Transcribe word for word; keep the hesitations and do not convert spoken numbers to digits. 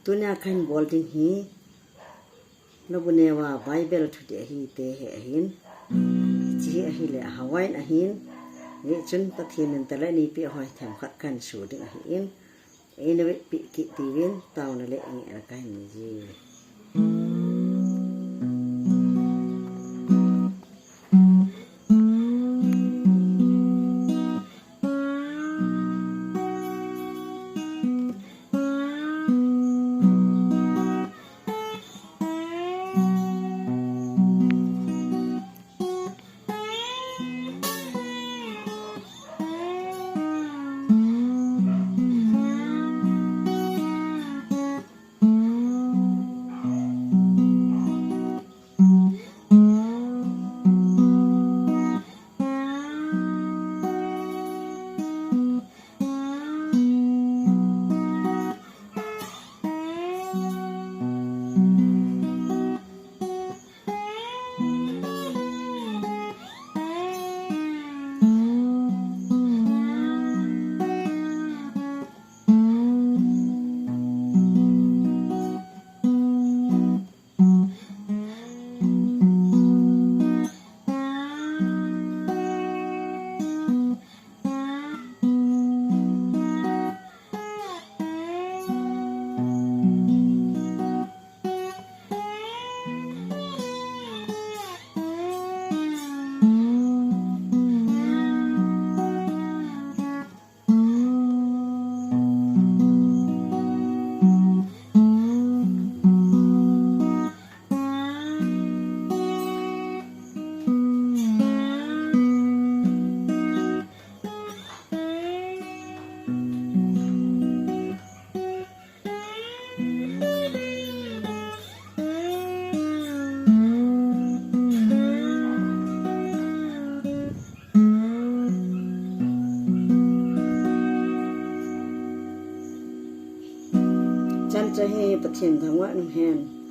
Tunia kahin bol ding hi, Lobuneu a Bible thudih ahi te hi ahin. Hiche hi ahile Hawaiian ahin. Hichun Pathen min tah le neipi hoi themkhat kahin su ding ahin. Eina vetpi kit diuvin taona le ngehna kahin nei e. Chan cha hi Pathen thangvah in umhen.